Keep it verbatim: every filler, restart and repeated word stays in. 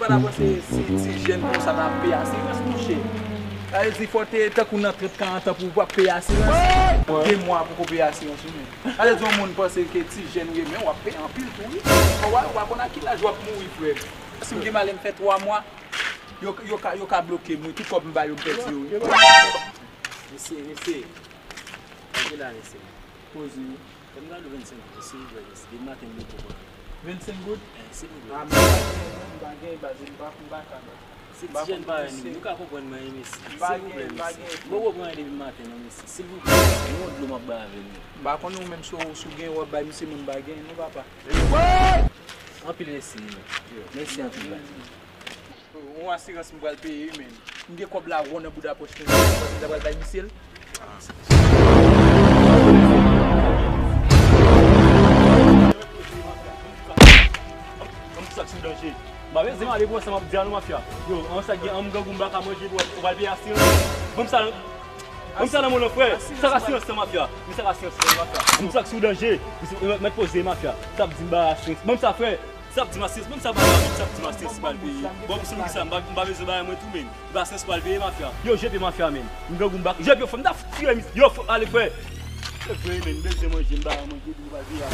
Pa ta panse si ti jèn konsa ta ap peye asirans, monchè. Sa vle di fò te tankou nan trant karant an pou w ap peye asirans. De mwa pou w peye asirans ou menm. Sa vle di yon moun panse ke ti jèn ou ye, men w ap peye anpil tou wi. Fò w, w pa konn a ki laj w ap mouri, frè m. Si m gen malè m fè twa mwa, yo, yo ka, yo ka bloke m wi. Tout kòb m ba yo, m pèdi yo wi. Mesye, mesye. Gade la, mesye. Poze wi. Fè m gade vennsenk goud, silvouplè, mesye. Depi maten m leve, m pa wè. Vennsenk goud? Eh, silvouplè. Ah, men m pa gen, non, m pa gen, baz, m pa, m pa ka, baz. Se ti jèn parèy nou, nou ka konprann mwen, mesye. M pa gen, silvouplè, m pa gen. Mwen poko pran anyen depi maten, non, mesye. Silvouplè, yon dlo m ap bay avè l, men. M pa konnen ou menm si w, si w gen w ap bay misye, mwen m pa gen, non, papa. Anpil mèsi, men. Mèsi anpil, baz. Yon asirans m pral peye wi, men. M gen kòb la wo nan bouda pòch mwen, m ta pral bay misye l. Sa k sou danje? M pa bezwen ale pou wè sa m ap di a non, mafya. Yo, an sa gen an grangou m pa ka manje, ou pral peye asirans. Ban m sa, ban m sa nan men w non, frè. Sa k asirans lan, mafya? Men sa k asirans lan, mafya. Ban m sa k sou danje. Mèt poze, mafya. Sa ap di m ba asirans. Ban m sa, frè. Sa ap di m asirans, menm sa pa menm, sa ap di m asirans pral peye. Bon, pou sou sa, m pa, m pa bezwen bagay mwen tou, men. M pa asirans pral peye, mafya. Yo, G P mafya, men. M grangou m bak. G P, yo, fò m ta tire mis. Yo, fò ale, frè. Se vre, men. M bezwen manje, m pa manje, m pral peye.